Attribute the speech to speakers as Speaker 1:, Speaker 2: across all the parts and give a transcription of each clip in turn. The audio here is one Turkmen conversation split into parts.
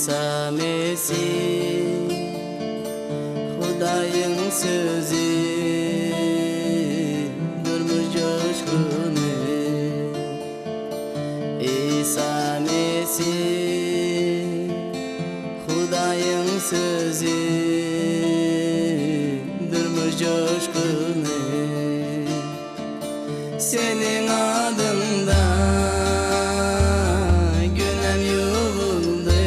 Speaker 1: Isa Mesih Hudaýyň sözi Durmuş joşguny Isa Mesih Hudaýyň sözi Durmuş joşguny Seniň adyňda günäm ýuwuldy,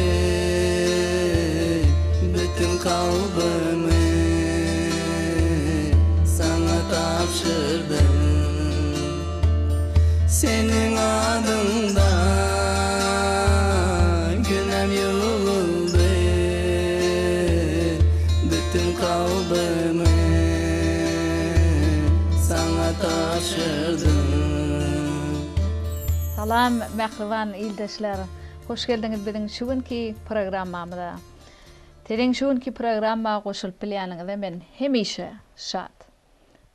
Speaker 1: Bütin kalbymy Saňa tabşyrdym. Seniň adyňda günäm ýuwuldy, Bütin kalbymy Saňa tabşyrdym.
Speaker 2: Salam mähriban ildeşler! Hoş geldiňiz biziň şu günki programmamyza. Siziň şu günki programma goşulyp bilýäniňize men hemişe şat.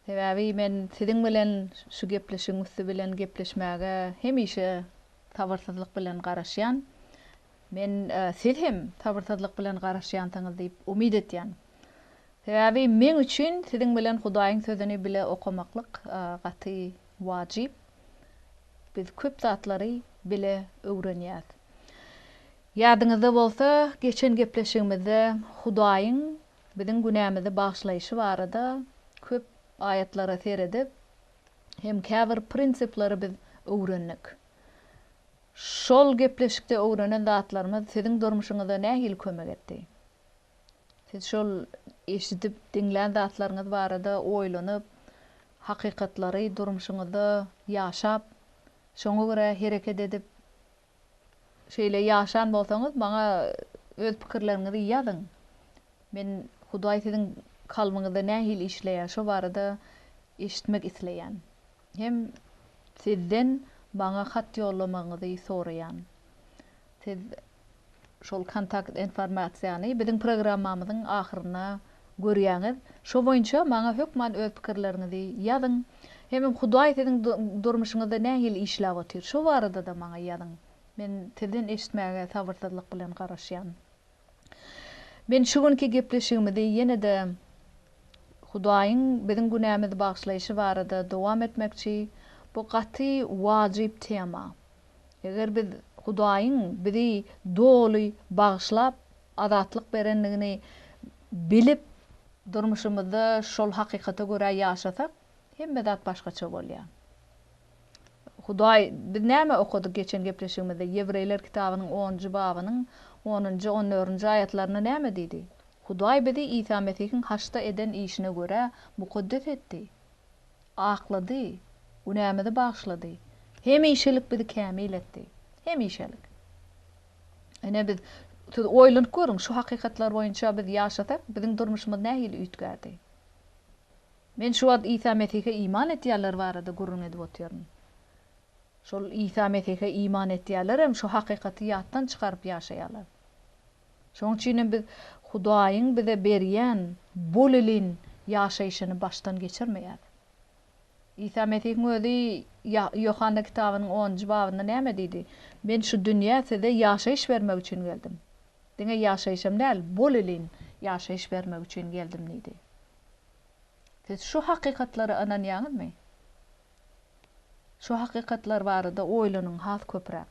Speaker 2: Sebäbi men siziň bilen şu gepleşigiň üsti bilen gepleşmäge hemişe sabyrsyzlyk bilen garaşýan. Men siz hem sabyrsyzlyk bilen garaşýansyňyz diýip umyt etýän. Sebäbi meň üçin siziň bilen Hudaýyň Sözüni bile okamaklyk gaty wajyp. Biz köp zatlary bile öwrenýäs. Ýadyňyzda bolsa, geçen gepleşigimizde Hudaýyň biziň günämizi bagyşlaýşy barada köp aýatlara seredip, hem käbir prinsipleri biz öwrendik. Şol gepleşikde öwrenen zatlarymyz siziň durmuşyňyzda nähili kömek etdi? Siz şol eşidip, diňlän zatlaryňyz barada oýlanyp, hakykatlary durmuşyňyzda ýaşap, şoňa görä hereket edip, şeýle ýaşan bolsaňyz, maňa öz pikirleriňizi ýazyň. Men Hudaý siziň kalbyňyzda nähili işleýär, şo barada eşitmek isleýän. Hem sizden maňa hat ýollamagyňyzy soraýan. Siz şol kontakt informasiýany biziň programmamyzyň ahyrynda görýäňiz. Şo boýunça maňa hökman öz pikirleriňizi ýazyň. Hemem Hudaý siziň durmuşyňyzda nähili işläp otyr, şo barada-da maňa ýazyň. Men sizden eşitmäge sabyrsyzlyk bilen garaşýan. Men şu günki gepleşigimizi ýene-de Hudaýyň biziň günämizi bagyşlaýşy barada dowam etmekçi. Bu gaty wajyp tema. Eger biz Hudaýyň bizi doly bagyşlap, azatlyk berendigini bilip, durmuşymyzda şol hakykata görä ýaşasak, hemme zat başgaça bolýar. Hudaý, biz näme okadyk geçen gepleşigimizde? Ýewreýler kitabynyň onunjy babynyň onunjy, on dördünji aýatlarynda näme diýdi? Hudaý bizi Isa Mesihiň haçda eden işine görä mukaddes etdi, aklady, günämizi bagyşlady, hemişelik bizi kämil etdi. Hemişelik. Ine biz, siz oýlanyp görüň, şu hakykatlar boýunça biz ýaşasak, biziň durmuşymyz nähili üýtgärdi? Men şu wagt Isa Mesihe iman etýänler barada gürrüň edip otyryn. Şol Isa Mesihe iman etýänlerem şu hakykaty ýatdan çykaryp ýaşaýarlar. Şonuň üçin hem biz Hudaýyň bize berýän bolelin ýaşaýşyny başdan geçirmeýäris. Isa Mesihiň özi Ýohanna kitabynyň onunjy babynda näme diýdi? Men şu dünýä size ýaşaýyş bermek üçin geldim. Diňe ýaşaýşam däl, bolelin ýaşaýyş bermek üçin geldim diýdi. Siz şu hakykatlara ynanýaňyzmy? Şu hakykatlar barada oýlanyň has köpräk.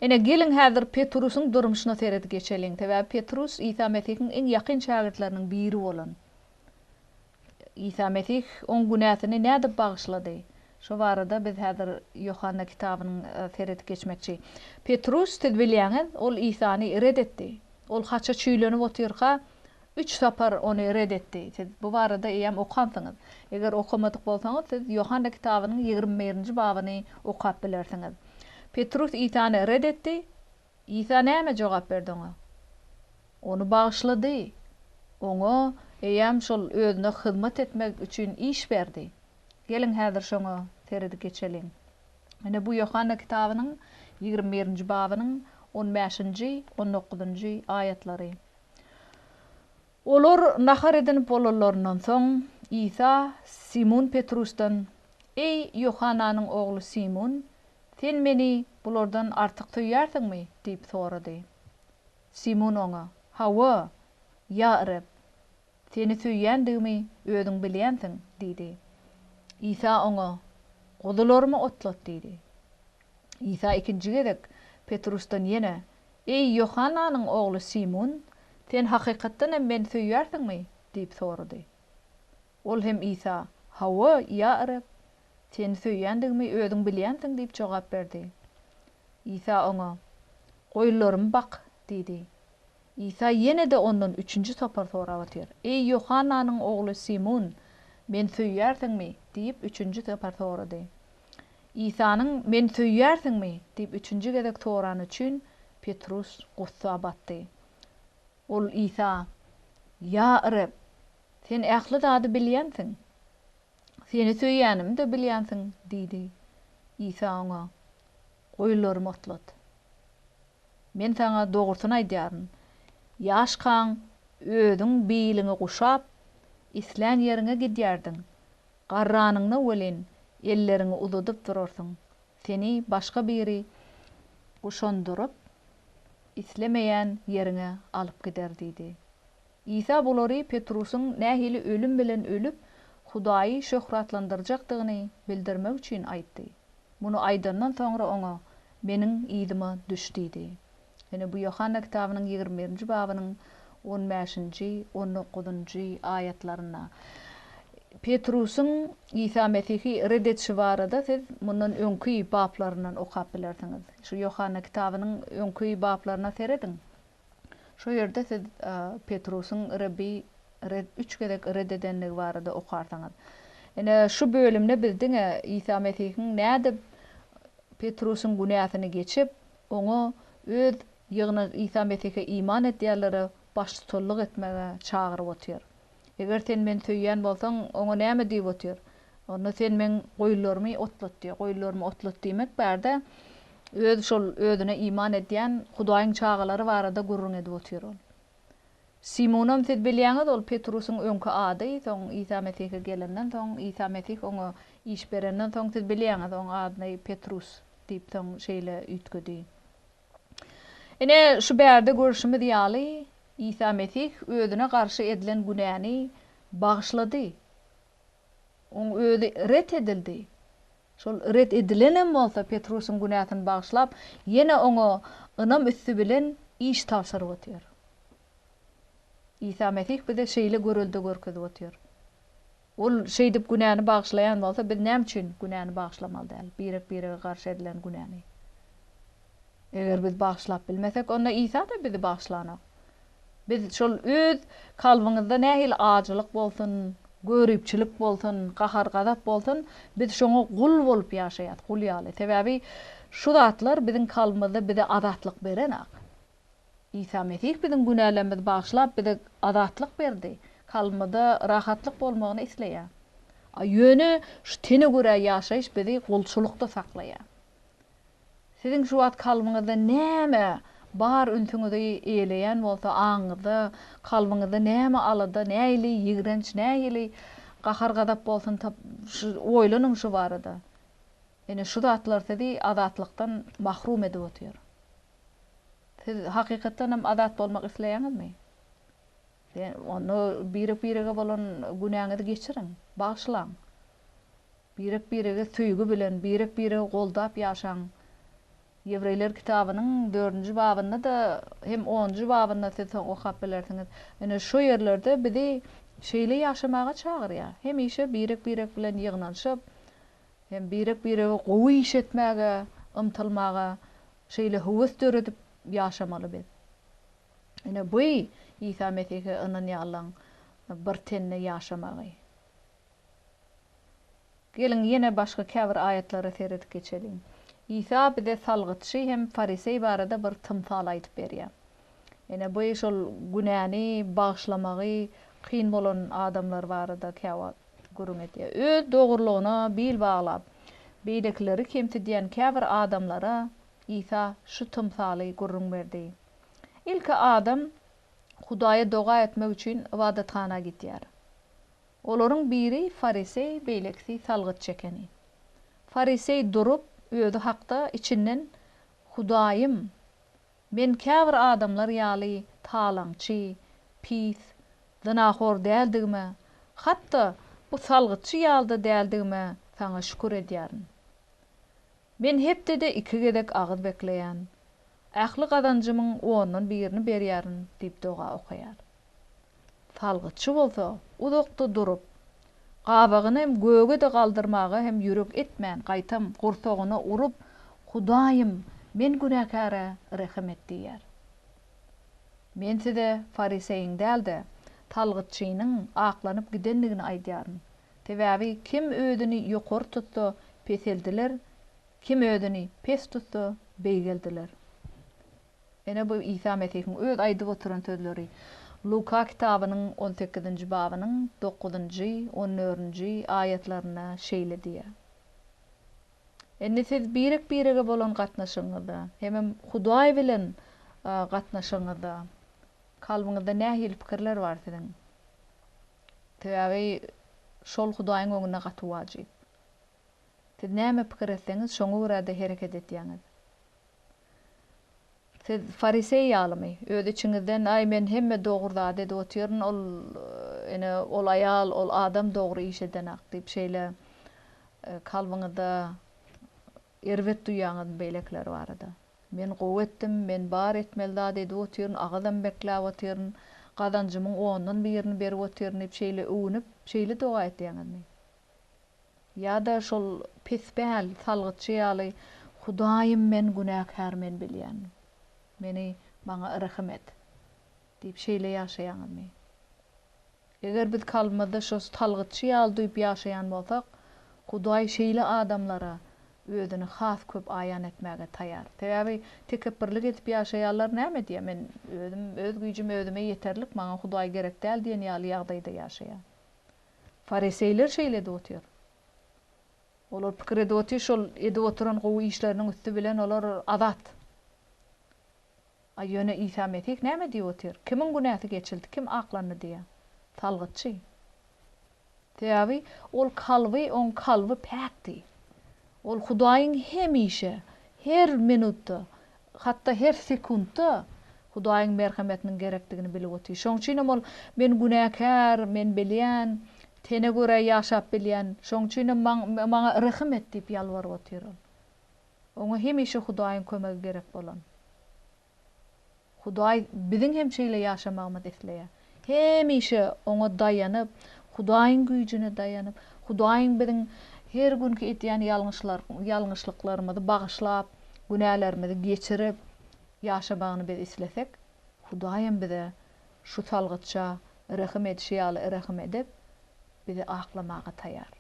Speaker 2: Ine, geliň häzir Petrusyň durmuşyna seredip geçeliň. Sebäbi Petrus Isa Mesihiň iň ýakyn şägirtleriniň biri bolan. Isa Mesih oň günäsini nädip bagyşlady? Şo barada biz häzir Ýohanna kitabynyň seredip geçmekçi. Petrus, siz bilýäňiz, ol Isany ret etdi. Ol haça çüýlenip otyrka, Üç sapar ony ret etdi. Siz bu barada eýýäm okansyňyz. Eger okamadyk bolsaňyz, siz Ýohanna kitabynyň 21-nji babyny okap bilersiňiz. Petrus Isany ret etdi. Isa näme jogap berdi oňa? Ony bagyşlady. Oňa eýýäm şol özüne hyzmat etmek üçin iş berdi. Geliň häzir şoňa seredip geçeliň. Ine bu Ýohanna kitabynyň 21-nji babynyň on bäşinji, on dokuzynjy aýatlary. Olar nahar edinip bolanlaryndan soň, Isa Simun Petrusdan, Eý, Ýohananyň ogly Simun, sen Meni bulardan artyk söýýärsiňmi? diýip sorady. Simun oňa, Hawa, ýa Reb, Seni söýýändigimi özüň bilýänsiň diýdi. Isa oňa, Guzularymy otlat diýdi. Isa ikinji gezek Petrusdan ýene, Eý, Ýohannanyň ogly Simun, sen hakykatdan hem Meni söýýärsiňmi? diýip sorady. Ol hem Isa, Hawa, ýa Reb, Seni söýýändigimi özüň bilýänsiň diýip jogap berdi. Isa oňa, Goýunlarymy bak diýdi. Isa ýene-de ondan üçünji sapar sorap otyr. Eý, Ýohannanyň ogly Simun, Meni söýýärsiňmi? diýip, üçünji sapar sorady. Isanyň, Meni söýýärsiňmi? diýip üçünji gezek sorany üçin Petrus gussa batdy. Ol Isa, Ýa Reb, Sen ähli zady bilýänsiň. Seni söýýänimi-de bilýänsiň diýdi. Isa oňa, Goýunlarymy otlat. Men saňa dogrusyny aýdýaryn, ýaşkaň özüň biliňi guşap, islän ýeriňe gidýärdiň, garranyňda welin elleriňi uzadyp durarsyň, seni başga biri guşandyryp, islemeýän ýeriňe alyp gider diýdi. Isa bulary Petrusyň nähili ölüm bilen ölüp, Hudaýy şöhratlandyrjakdygyny bildirmek üçin aýtdy. Muny aýdandan soňra oňa, Meniň yzyma düş diýdi. Ine, bu Ýohanna kitabynyň 21-nji babynyň on bäşinji, on dokuzynjy aýatlarynda. Petrusyň Isa Mesihi red edişi barada siz mundan öňki baplaryndan okap bilersiňiz. Şu Ýohanna kitabynyň öňki baplaryna serediň. Şo ýerde siz Petrusyň Rebbi red üç gezek red edendigi barada okarsyňyz. Ine, şu bölümde biz diňe Isa Mesihiň nädip Petrusyň günäsini geçip, oňa öz ýygna Isa Mesihe iman edýänlere baştutanlyk etmäge çagyryp otyr. Eger sen meni söýýän bolsaň, oňa näme diýip otyr? Onda sen meň goýunlarymy otlat diýýär. Goýunlarymy otlat diýmek bärde öz şol özüne iman edýän Hudaýyň çagalary barada gürrüň edip otyr ol. Simunam siz bilýäňiz, ol Petrusyň öňki ady, soň Isa Mesihe gelenden soň, Isa Mesih oňa iş berenden soň siz bilýäňiz, oň adyny Petrus diýip soň şeýle üýtgedi. Ine, şu bärde görşümiz ýaly, Isa Mesih özüne garşy edilen günäni bagyşlady. Oň özi ret edildi. Şol ret edilenem bolsa, Petrusyň günäsini bagyşlap, ýene oňa ynam üsti bilen iş tabşyryp otyr. Isa Mesih bize şeýle görelde görkezip otyr. Ol şeýdip günäni bagyşlaýan bolsa, biz näme üçin günäni bagyşlamaly däl, birek-birege garşy edilen günäni? Eger biz bagyşlap bilmesek, onda Isa-da bizi bagyşlanok. Biz şol öz kalbyňyzda nähili ajylyk bolsun, göripçilik bolsun, gahar-gazap bolsun, biz şoňa gul bolup ýaşaýas, gul ýaly. Sebäbi şu zatlar biziň kalbymyzda bize azatlyk berenak. Isa Mesih biziň günälerimizi bagyşlap bize azatlyk berdi. Kalbymyzda rahatlyk bolmagyny isleýär. A ýöne şu tene görä ýaşaýyş bizi gulçulykda saklaýar. Siziň şu wagt kalbyňyzda näme bar ünsüňizi eýeleýän bolsa, aňyňyzda, kalbyňyzda näme alada, nähili ýigrenç, nähili gahar-gazap bolsun, şu oýlanyň şu barada. Ine şu zatlar sizi azatlykdan mahrum edip otyr. Siz hakykatdan hem azat bolmak isleýäňizmi? Onda birek-birege bolan günäňizi geçiriň, bagyşlaň. Birek-birege söýgi bilen, birek-biregi goldap ýaşaň. Ýewreýler kitabynyň dördünji babynda-da hem onunjy babynda siz soň okap bilersiňiz. Ine, şu ýerlerde bizi şeýle ýaşamaga çagyrýar. Hemişe birek-birek bilen ýygnanyşyp, hem birek-birege gowy iş etmäge ymtylmaga şeýle höwes döredip ýaşamaly biz. Ine, bu Isa Mesihe ynanýanlaryň bir tende ýaşamagy. Geliň, ýene başga käbir aýatlara seredip geçeliň. Isa bize salgytçy hem fariseý barada bir tymsal aýdyp berýär. Ine, bu şol günäni bagyşlamagy kyn bolan adamlar barada käwagt gürrüň edýär. Öz dogrulygyna bil baglap, beýlekileri kemsidýän käbir adamlara Isa şu tymsaly gürrüň berdi. Ilki adam Hudaýa doga etmek üçin ybadathana gidýär. Olaryň biri fariseý, beýlekisi salgyt çekeni. Fariseý durup, özi hakda içinden, Hudaýym! Men käbir adamlar ýaly talaňçy, pis, zynahor däldigime, hat-da bu salgytçy ýaly-da däldigime Saňa şükür edýärin. Men hepdede iki gezek agyz bekleýän, ähli gazanjymyň ondan birini berýärin diýip doga okaýar. Salgytçy bolsa uzakda durup, gabagyny hem göge-de galdyrmaga hem ýürek etmän, gaýtam gursagyna urup, Hudaýym, men günäkäre rehim et diýýär. Men size fariseýiň däl-de, salgytçynyň aklanyp gidendigini aýdýaryn. Sebäbi kim özüni ýokary tutsa, peseldiler, kim özüni pes tutsa, beýgeldiler. Ine bu Isa Mesihiň öz aýdyp oturan sözleri. Luka kitabynyň on sekizinji babynyň dokuzynjy, on dördünji aýatlarynda şeýle diýýär. Indi siz birek-birege bolan gatnaşygyňyzda, hemem Hudaý bilen gatnaşygyňyzda kalbyňyzda nähili pikirler bar siziň? Sebäbi şol Hudaýyň öňünde gaty wajyp. Siz näme pikir etseňiz, şoňa görä-de hereket edýäňiz. Siz fariseý ýalymy? Öz içiňizden, Aý, men hemme dogry zady edip otyryn, ol, ine, ol aýal, ol adam dogry iş edenak diýip, şeýle kalbyňyzda erbet duýýaňyzmy beýlekiler barada? Men gowy etdim, men bar etmeli zady edip otyryn, agyzam bekläp otyryn, gazanjymyň ondan birini berip otyryn diýip, şeýle öwünip, şeýle doga etýäňizmi? Ýa-da şol pespäl salgytçy ýaly, Hudaýym men günäkär men bilýän. Meni maňa rehim et. Diýip şeýle ýaşaýaňyzmy? Eger biz kalbymyzda şo salgytçy ýaly duýup ýaşaýan bolsak, Hudaý şeýle adamlara özüni has köp aýan etmäge taýar. Sebäbi tekepbirlik edip ýaşaýanlar näme diýýär, men özüm öz güýjüm özüme ýeterlik, maňa Hudaý gerek däl diýen ýaly ýagdaýda ýaşaýar. Fariseýler şeýle edip otyr. Olar pikir edip otyr, şol edip oturan gowy işleriniň üsti bilen olar azat. A ýöne Isa Mesih näme diýip otyr? Kimiň günäsi geçildi, kim aklandy diýýär. Salgytçy. Sebäbi ol kalby, oň kalby päkdi. Ol Hudaýyň hemişe, her minutda, hatda her sekuntda Hudaýyň merhemetiniň gerekdigini bilip otyr. Şoň üçinem ol, Men günäkär, men bilýän, tene görä ýaşap bilýän, şoň üçinem maňa rehim et diýip ýalbaryp otyr ol. Oňa hemişe Hudaýyň kömegi gerek bolan. Hudaý biziň hem şeýle ýaşamagymyzy isleýär. Hemişe Oňa daýanyp, Hudaýyň güýjüne daýanyp, Hudaýyň biziň her günki edýän ýalňyşlyklarymyzy bagyşlap, günälerimizi geçirip ýaşamagyny biz islesek, Hudaýam bize şu salgytça rehim edişi ýaly rehim edip, bizi aklamaga taýar.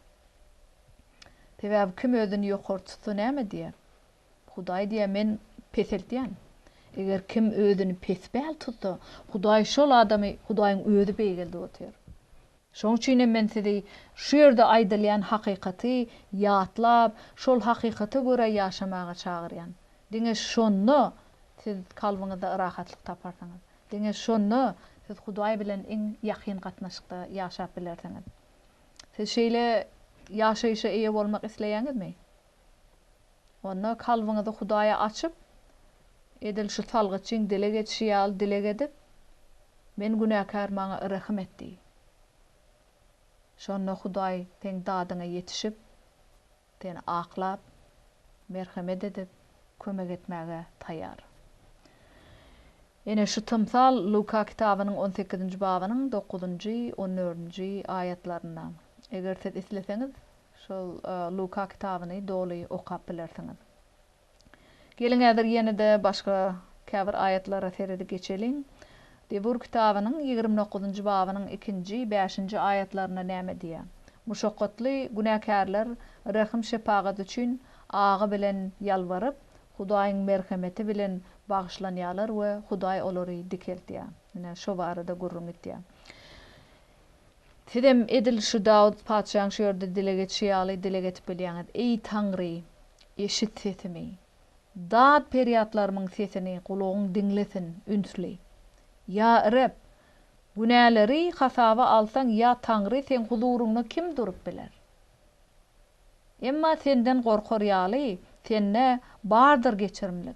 Speaker 2: Sebäbi kim özüni ýokary tutsa näme diýer? Hudaý diýýär, Men peseltýän. Eger kim özüni pespäl tutsa, Hudaý şol adamy Hudaýyň özi beýgeldip otyr. Şonuň üçin hem men sizi şu ýerde aýdylýan hakykaty ýatlap, şol hakykata görä ýaşamaga çagyrýan. Diňe şonda siz kalbyňyzda rahatlyk taparsyňyz. Diňe şonda siz Hudaý bilen iň ýakyn gatnaşykda ýaşap bilersiňiz. Siz şeýle ýaşaýşa eýe bolmak isleýäňizmi? Onda kalbyňyzy Hudaýa açyp, edil şu salgytçyň dileg edişi ýaly dileg edip, Men günäkär, maňa rehim et diý. Şonda Hudaý seň dadyňa ýetişip, seni aklap, merhemet edip, kömek etmäge taýýar. Ine, şu tymsal Luka kitabynyň on sekizinji babynyň dokuzynjy, on dördünji aýatlarynda. Eger siz isleseňiz, Şol Luka kitabyny doly okap bilersiňiz. Geliň häzir ýene-de başga käbir aýatlara seredip geçeliň. Zebur kitabynyň 29-njy babynyň ikinji, bäşinji aýatlarynda näme diýýär? Muşakgatly günäkärler rehim-şepagat üçin agy bilen ýalbaryp, Hudaýyň merhemeti bilen bagyşlanýarlar we Hudaý olary dikeldýär. Ine, şo barada gürrüň gitýär. Sizem edil şu Dawut patyşaň şu ýerde dileg etişi ýaly dileg edip bilýäňiz, Eý, Taňry, eşit sesimi! Dat-perýatlarymyň sesini gulagyň diňlesin, ünsli. Ýa Reb, günäleri hasaba alsaň, ýa Taňry, Seň huzuryňda kim durup biler? Emma Senden gorkar ýaly, Sende bardyr geçirimlik.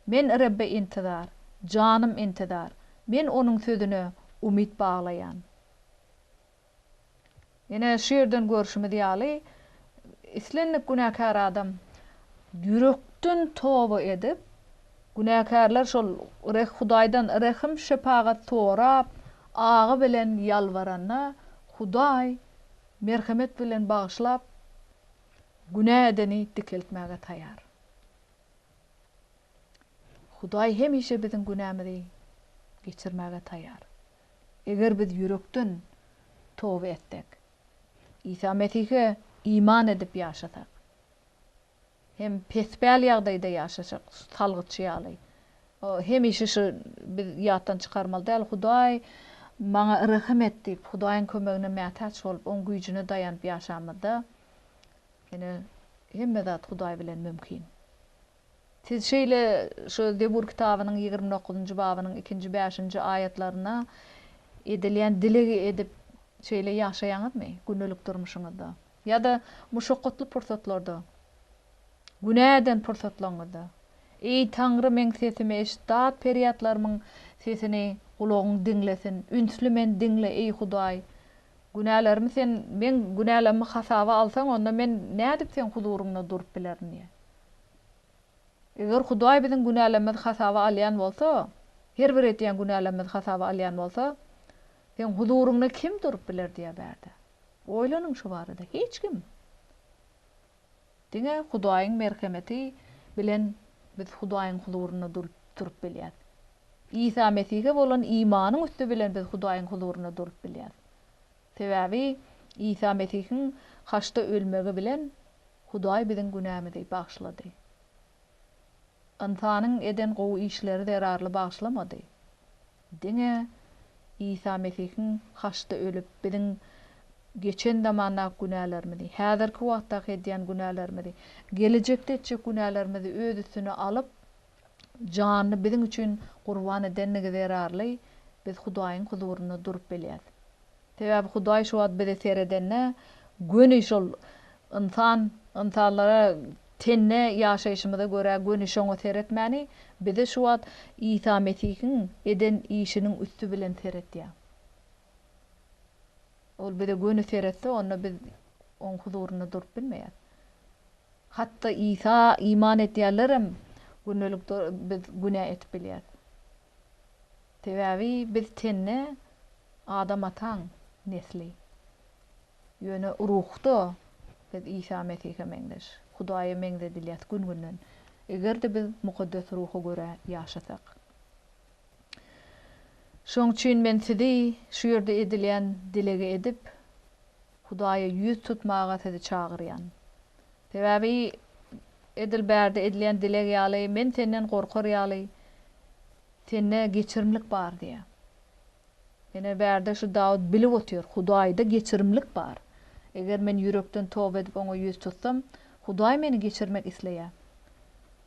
Speaker 2: Men Rebbe intizar, janym intizar, men Onuň sözüne umyt baglaýan. Ine, şu ýerden görşümiz ýaly, islendik günäkär adam ýürekden toba edip, günäkärler şol Hudaýdan rehim-şepagat sorap, agy bilen ýalbaranda, Hudaý merhemet bilen bagyşlap, günä edeni dikeltmäge taýar. Hudaý hemişe biziň günämizi geçirmäge taýar. Eger biz ýürekden toba etsek, Isa Mesihe iman edip ýaşasak, hem pespäl ýagdaýda ýaşasak, salgytçy ýaly, hemişe şu biz ýatdan çykarmaly däl, Hudaý maňa rehim et diýip, Hudaýyň kömegine mätäç bolup, Oň güýjüne daýanyp ýaşamyzda, ine, hemme zat Hudaý bilen mümkin. Siz şeýle şu Zebur kitabynyň 29-njy babynyň ikinji, bäşinji aýatlarynda edilýän dilegi edip şeýle ýaşaýaňyzmy gündelik durmuşyňyzda? Ýa-da muşakgatly pursatlarda, günä eden pursatlaryňyzda, Eý, Taňry, meň sesimi eşit, dat-perýatlarymyň sesini gulagyň diňlesin, ünsli meni diňle, eý, Hudaý! Günälerimi Sen, meň günälerimi hasaba alsaň, onda men nädip Seň huzuryňda durup bilerin diýýär. Eger Hudaý biziň günälerimizi hasaba alýan bolsa, her bir edýän günälerimizi hasaba alýan bolsa, seň huzuryňda kim durup biler diýýär bärde. Oýlanyň şu barada. Hiç kim. Diňe Hudaýyň merhemeti bilen biz Hudaýyň huzurynda durup bilýäris. Isa Mesihe bolan imanyň üsti bilen biz Hudaýyň huzurynda durup bilýäris. Sebäbi Isa Mesihiň haçda ölmegi bilen Hudaý biziň günämizi bagyşlady. Ynsanyň eden gowy işleri zerarly bagyşlamady. Diňe Isa Mesihiň haçda ölüp, biziň geçen zamandaky günälerimizi, häzirki wagtdaky edýän günälerimizi, gelejekde etjek günälerimizi öz üstüne alyp, janyny biziň üçin gurban edenligi zerarly biz Hudaýyň huzurynda durup bilýäris. Sebäbi Hudaý şu wagt bize seredende, göni şol ynsan, ynsanlara tende ýaşaýşymyza görä göni şoňa seretmäni, bize şu wagt Isa Mesihiň eden işiniň üsti bilen seretýär. Ol bize göni seretse, onda biz Oň huzurynda durup bilmeýäris. Hatda Isa iman edýänlerem gündelik biz günä edip bilýäris. Sebäbi biz tende Adam ataň nesli. Ýöne ruhda biz Isa Mesihe meňzeş. Hudaýa meňzedilýäs gün-günden. Eger-de biz Mukaddes Ruha görä ýaşasak. Şoň üçin men sizi şu ýerde edilýän dilegi edip, Hudaýa ýüz tutmaga sizi çagyrýan. Sebäbi edil bärde edilýän dileg ýaly, men senden gorkar ýaly, sende geçirimlik bar diýýär. Ine, bärde şu Dawut bilip otyr, Hudaýda geçirimlik bar. Eger men ýürekden toba edip Oňa ýüz tutsam, Hudaý meni geçirmek isleýär.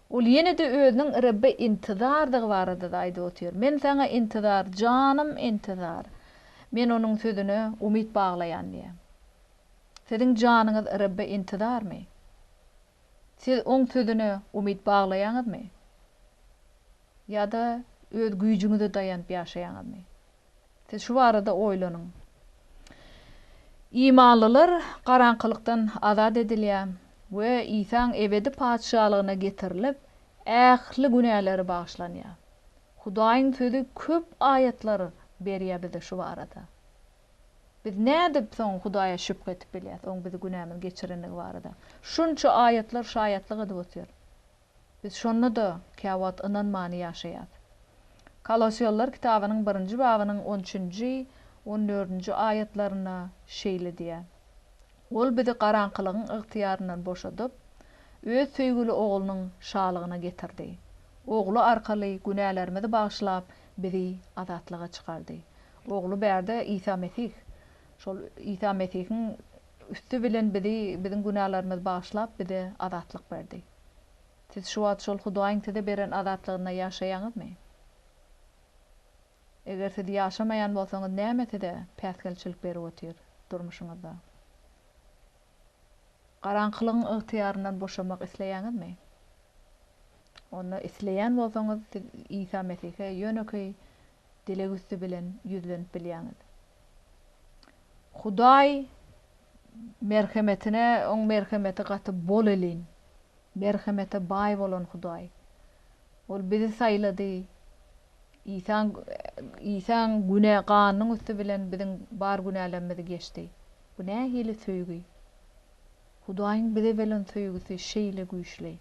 Speaker 2: Ol ýene-de özüniň Rebbe intizardygy barada-da aýdyp otyr, Men Saňa intizar, janym intizar. Men Onuň sözüne umyt baglaýan diýýär. Siziň janyňyz Rebbe intizarmy? Siz Oň sözüne umyt baglaýaňyzmy? Ýa-da öz güýjüňize daýanyp ýaşaýaňyzmy? Siz şu barada oýlanyň. Imanlylar garaňkylykdan azat edilýär we Isaň ebedi Patyşalygyna getirilip, ähli günäleri bagyşlanýar. Hudaýyň Sözi köp aýatlar berýär bize şu barada. Biz nädip soň Hudaýa şübhe edip bilýäris, Oň bizi günämizi geçirendigi barada? Şunça aýatlar şaýatlyk edip otyr. Biz şonda-da käwagt ynanmany ýaşaýas. Kolosýalylar kitabynyň birinji babynyň on üçünji, on dördünji aýatlarynda şeýle diýýär, Ol bizi garaňkylygyň ygtyýaryndan boşadyp, Öz söýgüli Oglunyň şalygyna getirdi. Ogly arkaly günälerimizi bagyşlap, bizi azatlyga çykardy. Ogly bärde Isa Mesih. Şol Isa Mesihiň üsti bilen bizi, biziň günälerimizi bagyşlap, bize azatlyk berdi. Siz şu wagt şol Hudaýyň size beren azatlygynda ýaşaýaňyzmy? Eger siz ýaşamaýan bolsaňyz näme size päsgelçilik berip otyr durmuşyňyzda? Garaňkylygyň ygtyýaryndan boşamak isleýäňizmi? Onda isleýän bolsaňyz siz Isa Mesihe ýönekeý dileg üsti bilen ýüzlenip bilýäňiz. Hudaý merhemetine, oň merhemeti gaty bolelin. Merhemete baý bolan Hudaý. Ol bizi saýlady. Isaň Isaň günä ganynyň üsti bilen biziň bar günälerimizi geçdi. Bu nähili söýgi? Hudaýyň bize belen söýgüsi şeýle güýçli.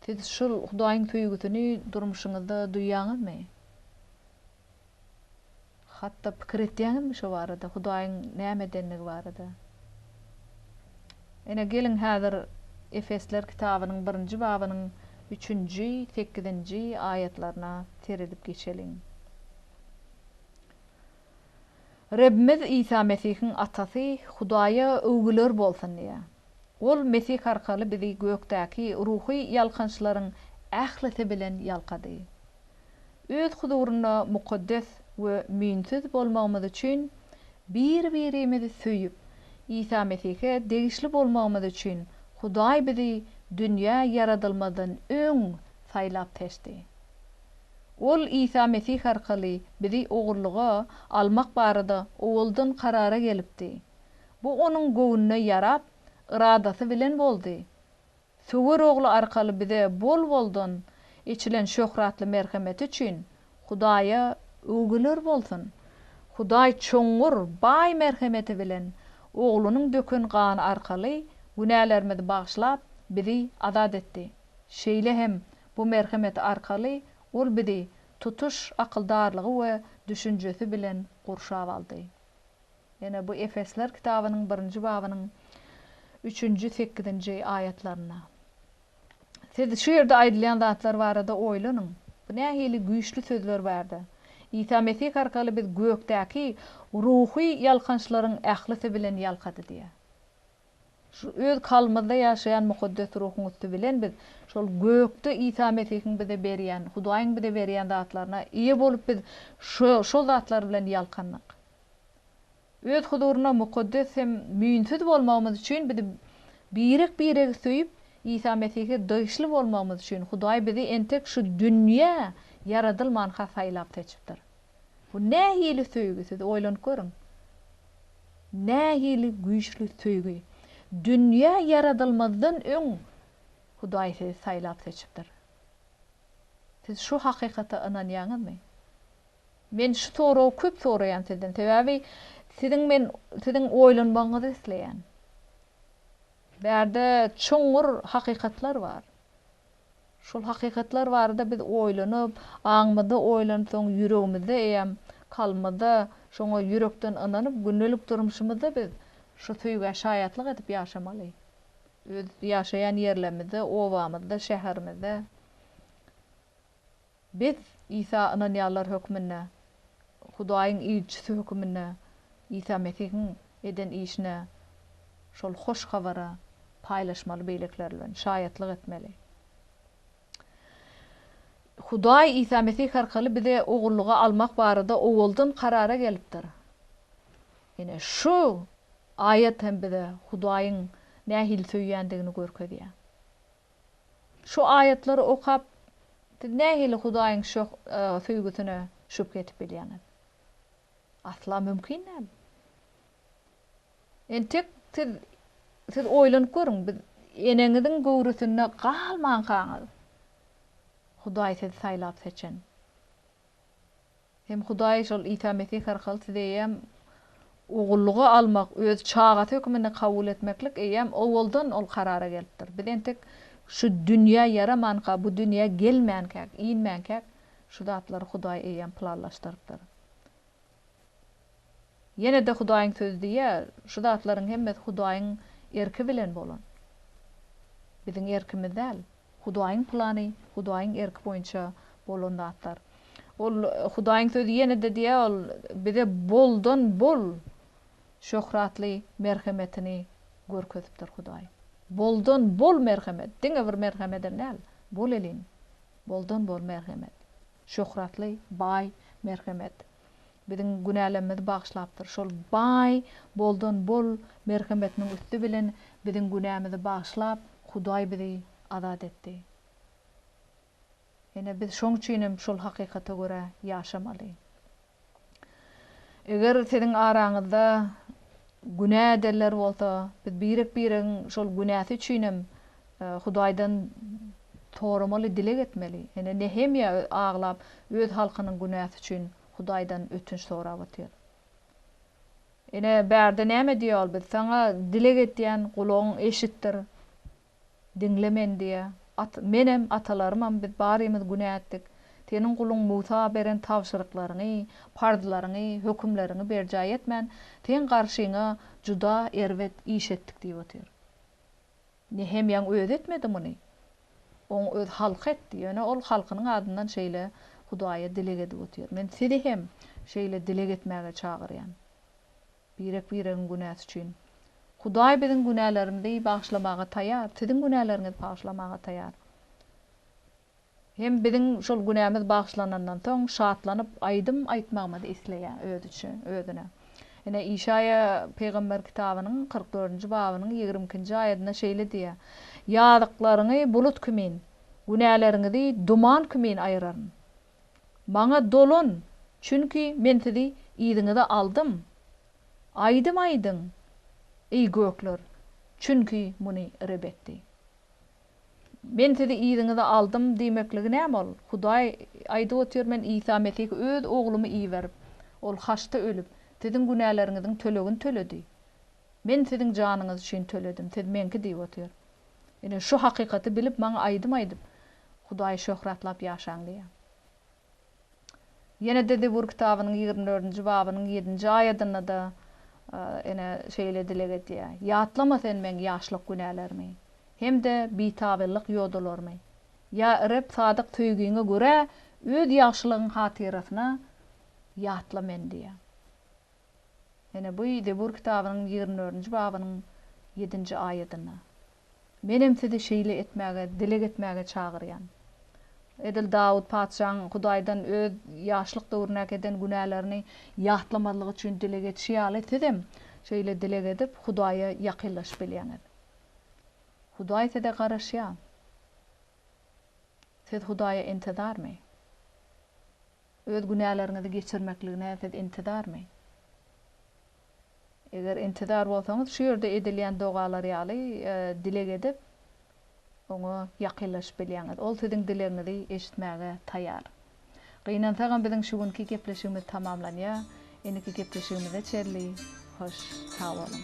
Speaker 2: Siz şol Hudaýyň söýgüsini durmuşyňyzda duýýaňyzmy? Hatda pikir etýäňizmi şo barada, Hudaýyň näme edenligi barada? Ine, geliň häzir Efesler kitabynyň birinji babynyň üçünji, sekizinji aýatlaryna seredip geçeliň. Rebbimiz Isa Mesihiň Atasy Hudaýa öwgüler bolsun diýýär. Ol Mesih arkaly bizi gökdäki ruhy ýalkançlaryň ählisi bilen ýalkady. Öz huzurynda mukaddes we müýnsüz bolmagymyz üçin, bir-birimizi söýüp, Isa Mesihe degişli bolmagymyz üçin Hudaý bizi dünýä ýaradylmazdan öň saýlap seçdi. Ol Isa Mesih arkaly bizi ogullyga almak barada owaldan karara gelipdi. Bu Onuň göwnüne ýarap, yradasy bilen boldy. Söwer Ogly arkaly bize bol-boldan eçilen şöhratly merhemeti üçin Hudaýa öwgüler bolsun! Hudaý çuňňur, baý merhemeti bilen Oglunyň döken gany arkaly günälerimizi bagyşlap, bizi azat etdi. Şeýle hem bu merhemeti arkaly Ol bizi tutuş akyldarlygy we düşünjesi bilen gurşap aldy. Ýene bu Efesler kitabynyň birinji babynyň üçünji, sekizinji aýatlarynda. Siz şu ýerde aýdylýan zatlar barada oýlanyň. Bu nähili güýçli sözler bärde. Isa Mesih arkaly biz gökdäki ruhy ýalkançlaryň ählisi bilen ýalkady diýýär. Şu öz kalbymyzda ýaşaýan Mukaddes Ruhuň üsti bilen biz şol gökde Isa Mesihiň bize berýän, Hudaýyň bize berýän zatlaryna eýe bolup biz şo şol zatlar bilen ýalkandyk. Öz huzurynda mukaddes hem müýnsüz bolmagymyz üçin bizi birek-biregi söýüp, Isa Mesihe degişli bolmagymyz üçin Hudaý bizi entek şu dünýä ýaradylmanka saýlap seçipdir. Bu nähili söýgi, siz oýlanyp görüň. Nähili güýçli söýgi. Dünýä ýaradylmazdan öň Hudaý sizi saýlap seçipdir. Siz şu hakykata ynanýaňyzmy? Men şu soragy köp soraýan sizden, sebäbi siziň men siziň oýlanmagyňyzy isleýän. Bärde çuňňur hakykatlar bar. Şol hakykatlar barada biz oýlanyp, aňymyzda oýlanyp, soň ýüregimizde eýýäm, kalbymyzda şoňa ýürekden ynanyp, gündelik durmuşymyzda biz şu söýgä şaýatlyk edip ýaşamaly. Öz ýaşaýan ýerlerimizde, obamyzda, şäherimizde. Biz Isa ynanýanlar hökmünde, Hudaýyň ilçisi höküminde Isa Mesihiň eden işine, şol hoş habara paýlaşmaly beýlekiler bilen, şaýatlyk etmeli. Hudaý Isa Mesih arkaly bize ogullyga almak barada owaldan karara gelipdir. Ine, şu aýat hem bize Hudaýyň nähili söýýändigini görkezýär. Şu aýatlary okap, siz nähili Hudaýyň söýgüsine şübhe edip bilýäňiz? Asla mümkin däl. Entek siz siz oýlanyp görüň, biz eneňiziň göwresinde galmankaňyz Hudaý sizi saýlap seçen. Hem Hudaý şol Isa Mesih arkaly sizi eýýäm ogullyga almak, öz çagasy hökmünde kabul etmeklik eýýäm owaldan ol karara gelipdir. Biz entek şu dünýä ýaramanka, bu dünýä gelmänkäk, inmänkäk şu zatlary Hudaý eýýäm planlaşdyrypdyr. Ýene-de Hudaýyň Sözi diýýär, şu zatlaryň hemmesi Hudaýyň erki bilen bolan. Biziň erkimiz däl. Hudaýyň plany, Hudaýyň erki boýunça bolan zatlar. Ol Hudaýyň Sözi ýene-de diýýär, ol bize boldan bol şöhratly merhemetini görkezipdir Hudaý. Boldan bol merhemet, diňe bir merhemedem däl, bol elin, boldan bol merhemet. Şöhratly, baý merhemet. Biziň günälerimizi bagyşlapdyr. Şol baý, boldan bol merhemetiniň üsti bilen biziň günämizi bagyşlap, Hudaý bizi azat etdi. Ine, biz şoň üçin hem şol hakykata görä ýaşamaly. Eger siziň araňyzda günä edenler bolsa, biz birek-biregiň şol günäsi üçin hem Hudaýdan soramaly, dileg etmeli. Ine, Nehemýa aglap, öz halkynyň günäsi üçin Hudaýdan ötünç sorap otyr. Ine, bärde näme diýýär ol, Biz saňa dileg etýän, gulagyň eşitdir. Diňle meni diýýär. At, menem, atalarymam, biz barymyz günä etdik. Seniň guluň Musa beren tabşyryklaryňy, parzlaryňy, hökümleriňi berjaý etmän, seň garşyňa juda erbet iş etdik diýip otyr. Nehemýaň özi etmedi muny. Oň öz halky etdi. Ýöne ol halkynyň adyndan şeýle Hudaýa dileg edip otyr. Men sizi hem şeýle dileg etmäge çagyrýan. Birek-biregiň günäsi üçin. Hudaý biziň günälerimizi bagyşlamaga taýýar, siziň günäleriňizi bagyşlamaga taýýar. Hem biziň şol günämiz bagyşlanandan soň şatlanyp aýdym aýtmagymyzy isleýär özi üçin, özüne. Ine, Işaýa pygamber kitabynyň 44-nji babynyň 22-nji aýadynda şeýle diýýär, Ýazyklaryňy bulut kimin, günäleriňizi duman kimin aýyraryn. Maňa dolan, çünki men sizi yzyňyza aldym. Aýdym aýdyň, eý gökler, çünki muny Reb etdi. Men sizi yzyňyza aldym diýmekligi näme ol? Hudaý aýdyp otyr, men Isa Mesihi öz Oglumy iberip, Ol haçda ölüp, siziň günäleriňiziň tölegini töledi. Men siziň janyňyz üçin töledim, siz meňki diýip otyr. Ine, şu hakykaty bilip, maňa aýdym aýdyp, Hudaýy şöhratlap ýaşaň diýýär. Ýene-de Zebur kitabynyň 24-nji babynyň ýedinji aýadynda-da ene şeýle dileg edýär, Ýatlama sen meň ýaşlyk günälerimi, hem-de bitabyllyk ýodalarymy. Ýa Reb, sadyk söýgiňe görä, öz ýagşylygyň hatyrasyna ýatla meni diýýär. Ine, bu Zebur kitabynyň 24-nji babynyň ýedinji aýadynda. Menem sizi şeýle etmäge, dileg etmäge çagyrýan. Edil Dawut patyşaň Hudaýdan öz ýaşlyk döwründäki eden günälerini ýatlamazlygy üçin dileg edişi ýaly, sizem şeýle dileg edip, Hudaýa ýakynlaşyp bilýäňiz. Hudaý size garaşýar. Siz Hudaýa intizarmy? Öz günäleriňizi geçirmekligine siz intizarmy? Eger intizar bolsaňyz, şu ýerde edilýän dogalar ýaly dileg edip, Oňa ýakynlaşyp bilýäňiz. Ol siziň dilegiňizi eşitmäge taýýar. Gynansagam biziň şu günki gepleşigimiz tamamlanýar. Indiki gepleşigimize çenli hoş sag boluň.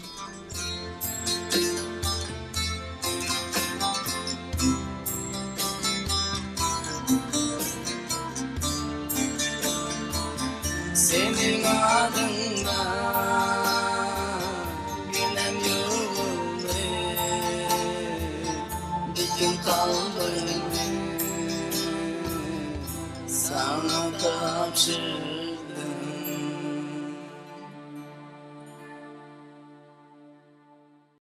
Speaker 1: Seniň adyňda günem ýuwuldy Bütün kalbymy saňa tabşyrdym.